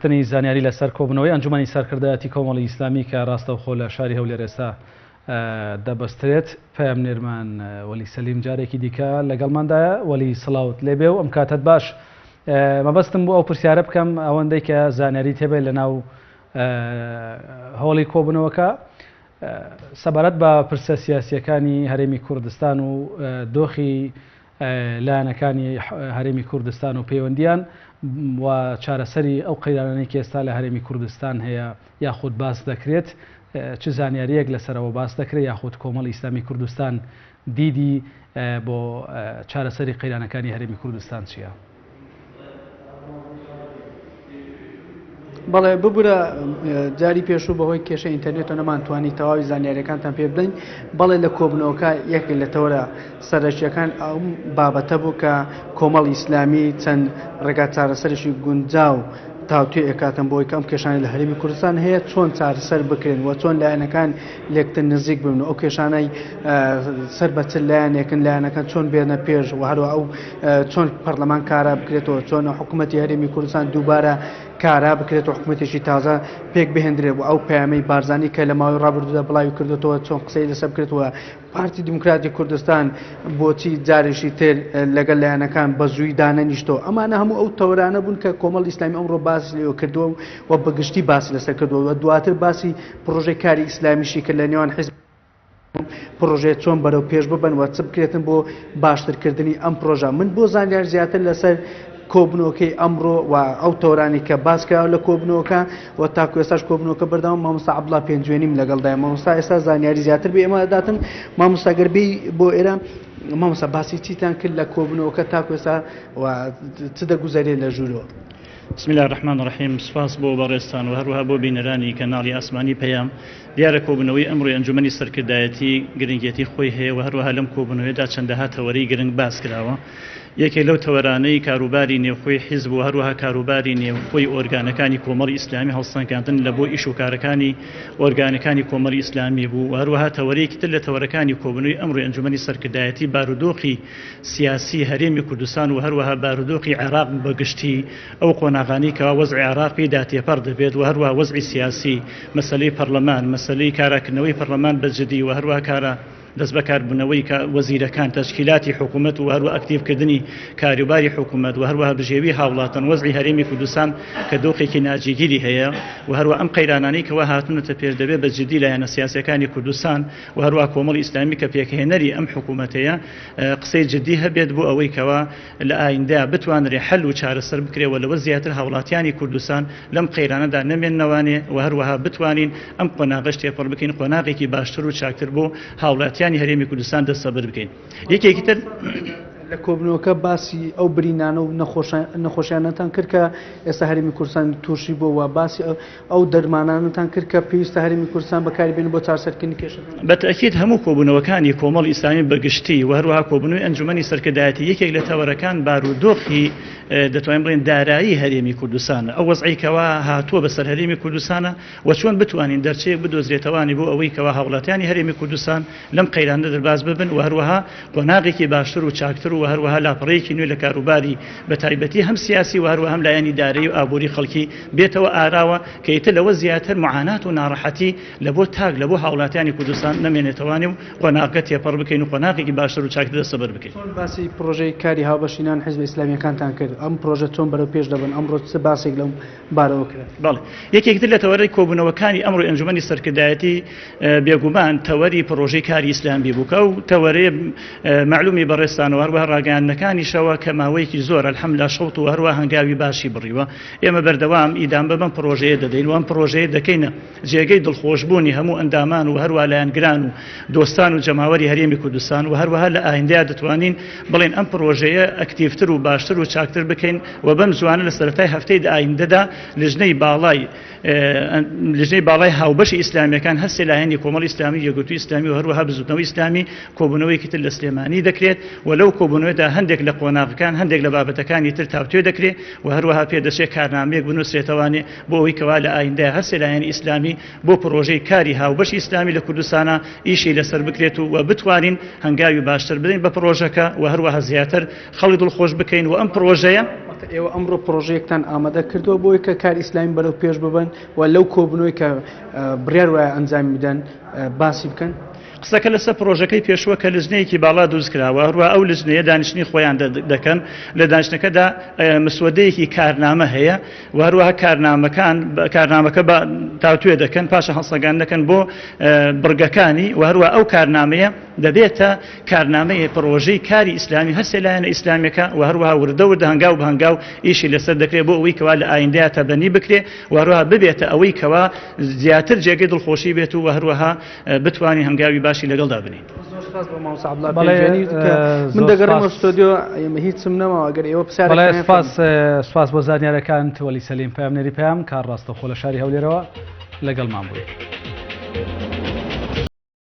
وەرگرتنی زانیاری لەسەر کۆبوونەوەی ئەنجومەنی سەرکردایەتی کۆمەڵی ئیسلامی کە ڕاستەوخۆ لە شاری هەولێر ئێستا دەبەسترێت، پەیامنێرمان وەلی سەلیم جارێکی دیکە لەگەڵماندایە. وەلی سڵاوت لێبێ و ئەم کاتەت باش. مەبەستم بوو ئەو پرسیارە بکەم ئەوەندەی کە زانیاری تێبێت لە ناو هۆڵی کۆبوونەوەکە سەبارەت بە پرسە سیاسیەکانی هەرێمی کوردستان و دۆخی لایەنەکانی هەرێمی کوردستان و پەیوەندیان و چارەسەری ئەو قەیرانانەی کە ئێستا لە هەرێمی کوردستان هەیە یاخود باس دەکرێت چ زانیاریەک لەسەرەوە باس دەکرێت یاخود کۆمەڵی ئیسلامی کوردستان دیدی بۆ چارەسەری قەیرانەکانی هەرێمی کوردستان چییە؟ بەڵێ ببورە جاری پێشوو بەهۆی کێشە ئینتەرنێتەوە نەمانتوانی تەواوی زانیاریەکانتان پێ بدەین بەڵێ لە کۆبنەوەکە یەکێک لە تەوەرە سەرەکیەکان ئەو بابەتە بوو کە کۆمەڵی ئیسلامی چەند ڕێگا چارەسەرێکی گونجاو تاوتوێ ئەکاتن بۆی کە ئەم کێشانەی لە هەرێمی کوردستان هەیە چۆن چارەسەر بکرێن و چۆن لایەنەکان لێکتر نزیک بن و ئەو کێشانەی سەر بە چ لایەنێکن لایەنەکان چۆن بێنە پێش و هەروە ئەو چۆن پەرلەمان کارا بکرێتەوە چۆن حکوومەتی هەرێمی کوردستان دووبارە کارا بکرێت و حکوومەتێکی تازە پێک بهێندرێت و ئەو پەیامەی بارزانی کە لە ماوەی ڕابردوودا بڵاوی کردوێتەوە چۆن قسەی لەسەر بکرێتەوە پارتی دیموکراتی کوردستان بۆچی جارێکی تر لەگەڵ لایەنەکان بە زووی دانەنیشتەوە ئەمانە هەموو ئەو تەوەرانە بوون کە کۆمەڵ ئیسلامی ئەمڕۆ باسی لێوە کردووە و بەگشتی باسی لەسەر کردووە و دواتر باسی پڕۆژەی کاری ئیسلامیشی کرد لە نێوان حیزب پڕۆژەیە چۆن بەرەو پێش ببەن و چ بکرێتن بۆ باشترکردنی ئەم پڕۆژە من بۆ زانیار زیاتر لەسەر کۆبنەوەکەی ئەمڕۆ و ئەو تەورانی کە باس کراوە لە کۆبنەوەکە و تاکو ئێستاش کۆبنەوەکە بەردەوام مامۆستا عەبدوڵا پێنجوێنیم لەگەڵدایە مامۆستا ئێستا زانیاری زیاتر بێ ئێمە داتن مامۆستا گەر بێی بۆ ئێرە مامۆستا باسی چیتان کرد لە کۆبنەوەکە تاکو ئێستا و چ دەگوزەرێ لە ژوورەوە؟ بسم اللە الرحمن الرحیم سوپاس بۆ بەڕێزتان و هەروەها بۆ بینەرانی کەناڵی ئاسمانی پەیام دیارە کۆبوونەوەی ئەمڕۆی ئەنجومەنی سەرکردایەتی گرنگێتی خۆی هەیە و هەروەها لەم کۆبوونەوەیەدا چەندەها تەوەرەی گرنگ باس کراوە یەکێک لەو تەوەرانەی کاروباری نێوخۆی حیزب و هەروەها کاروباری نێوخۆی ئۆرگانەکانی کۆمەڵی ئیسلامی هەڵسەنگاندن لە بۆ ئیش و کارەکانی ئۆرگانەکانی کۆمەڵی ئیسلامی بوو و هەروەها تەوەرەیەکی تر لە تەوەرەکانی کۆبوونەوەی ئەمڕۆی ئەنجومەنی سەرکردایەتی بارودۆخی سیاسی هەرێمی کوردستان و هەروەها بارودۆخی عێراق بە گشتی ئەو قۆناغانەی کەوا وەزعی عێراق پێیدا تێپەڕ دەبێت و هەروەها وەزعی سیاسی مەسەلەی پەڕلەمان مەسەلەی کاراکردنەوەی پەڕلەمان بە جدی و هەروەها کارا دەستبەکاربوونەوەی وەزیرەکان، تەشکیلاتی حکوومەت و هەروە ئەکتیڤکردنی کاروباری حکوومەت و هەروەها بژێوی هاوڵاتان، وەزعی هەرێمی کوردستان کە دۆخێکی ناجێگیری هەیە و هەروە ئەم قەیرانانەی کەوا هاتوونەتە پێش دەبێت بە جدی لایەنە سیاسیەکانی کوردستان و هەروە کۆمەڵی ئیسلامی کە پێکهێنەری ئەم حکوومەتەیە قسەی جدی هەبێت بۆ ئەوەی کەوا لە ئایندە بتوانرێ حەل و چارەسەر بکرێ و لەوە زیاتر هاوڵاتیانی کوردستان لەم قەیرانەدا نەمێننەوانێ و هەروەها بتوانین ئەم قۆناغەش تێپەڕ بکەین قۆناغێکی باشتر و چاکتر بۆ هاوڵاتیانی هەرێمی کوردستان دەستەبەر بکەین. یەکێکی تر. لە کۆبوونەوەکە باسی ئەو برینانە و نەخۆشیانەتان کرد کە ئێستا هەرێمی کوردستان تووشی بووە و باسی ئەو دەرمانانەتان کرد کە پێویستە هەرێمی کوردستان بەکاری بێنن بۆ چارەسەرکردنی کێشەکان؟ بە تەئکید هەموو کۆبوونەوەکانی کۆمەڵی ئیسلامی بە گشتی و هەروەها کۆبوونەوەی ئەنجومەنی سەرکردایەتی یەکێک لە تەوەرەکان بارودۆخی دەتوانین بڵێین دارایی هەرێمی کوردستانە ئەو وەزعەی کەوا هاتووە بەسەر هەرێمی کوردستانە و چۆن بتوانین دەرچەیەک بدۆزرێتەوانی بۆ ئەوەی کەوا هاوڵاتیانی هەرێمی کوردستان لەم قەیرانە دەرباز ببن و هەروەها قۆناغێکی باشتر و چاکتر و هەروەها لاپەڕەیەکی نوێ لە کاروباری بە تایبەتی هەم سیاسی و هەروەها هەم لایەنی دارایی و ئابووری خەڵکی بێتەوە ئاراوە کە ئیتر لەوە زیاتر معانات و ناڕەحەتی لە بۆ تاک لە بۆ هاوڵاتیانی کوردستان نەمێنێتەوانێ و قۆناغەکە تێپەڕ بکەین و قۆناغێکی باشتر و چاکتر دەستەبەر بکەین. چۆن باسی پڕۆژەی کاری هاوبەشی نێوان حیزبە ئیسلامییەکانتان کرد؟ ئەم پڕۆژە چۆن بەرەو پێش دەبەن؟ ئەمڕۆ چ باسێک لەم بارەوە کرا؟ بەڵێ. یەکێکی تر لە تەوەرەی کۆبوونەوەکانی ئەمڕۆی ئەنجومەنی سەرکردایەتی بێگومان تەوەری پڕۆژەی کاری ئیسلامی بوو کە ئەو تەوەرەیە مەعلومی بەڕێزتان و هەروەها ڕاگەیاندنەکانیشەوە کە ماوەیەکی زۆر الحمدللە شەوت و هەروەها هەنگاوی باشی بڕیوە ئێمە بەردەوام ئیدامە بەم پڕۆژەیە دەدەین و ئەم پڕۆژەیە دەکەینە جێگەی دڵخۆشبوونی هەموو ئەندامان و هەروەها لایەنگران و دۆستان و جەماوەری هەرێمی کوردستان و هەروەها لە ئایندەیا دەتوانین بڵێین ئەم پڕۆژەیە ئەکتیڤتر و باشتر و چاکتر بکەین و بەم زووانە لە سەرەتای هەفتەی ئایندەدا لیژنەی باڵای لیژنەی باڵای هاوبەشی ئیسلامیەکان هەر سێ لایەنی کۆمەڵی ئیسلامی، یەکگرتووی ئیسلامی و هەروەها بزووتنەوەی ئیسلامی کۆبوونەوەیەکی تر لە سلێمانی دەکرێت و لەو کۆبوونەوە. کۆبوونەوەیەدا هەندێک لە قۆناغەکان، هەندێک لە بابەتەکانی تر تاوتوێ دەکرێ و هەروەها پێدەچێ کارنامەیەک بنووسرێتەوانێ بۆ ئەوەی کەوا لە ئایندەیا هەر سێ لایەنی ئیسلامی بۆ پڕۆژەی کاری هاوبەشی ئیسلامی لە کوردستانا ئیشی لەسەر بکرێت و بتوانین هەنگاوی باشتر بدەین بە پڕۆژەکە و هەروەها زیاتر خەڵک دڵخۆش بکەین و ئەم پڕۆژەیە. واتە ئێوە ئەمڕۆ پڕۆژەیەکتان ئامادە کردووە بۆ ئەوەی کە کاری ئیسلامی بەرەو پێش ببەن و لەو کۆبوونەوەی کە بڕیار وایە ئەنجامی بدەن باسی بکەن؟ قسەکە لەسەر پڕۆژەکەی پێشووە کە لجنەیەکی باڵا دروست کراوە، هەروەها ئەو لجنەیە دانیشتنی خۆیان دەکەن، لە دانیشتنەکەدا مسودەیەکی کارنامە هەیە و هەروەها کارنامەکان کارنامەکە بە تاوتوێ دەکەن، پاشان هەڵسەنگاندن دەکەن بۆ بڕگەکانی و هەروەها ئەو کارنامەیە دەبێتە کارنامەی پڕۆژەی کاری ئیسلامی هەر سێ لایەنە ئیسلامیەکە و هەروەها وردە وردە هەنگاو بە هەنگاو ئیشی لەسەر دەکرێت بۆ ئەوەی کەوا لە ئایندەیا تەبەنی بکرێ و هەروەها ببێتە ئەوەی کەوا زیاتر جێگەی دڵخۆشی بێت و هەروەها بتوانین هەنگاوی باشی لەگەڵدا بنێین. زۆر سپاس بۆ مامۆستا عەبدوڵا پێنجوێنی کە من دەگەڕێمەوە ستۆدیۆ هیچم نەماوە ئەگەر ئێوە پرسیارێکتان بەڵێ سپاس سپاس بۆ زانیارەکانت وەلی سەلیم پەیامنێری پەیام کار ڕاستەوخۆ لە شاری هەولێرەوە لەگەڵمان بووی.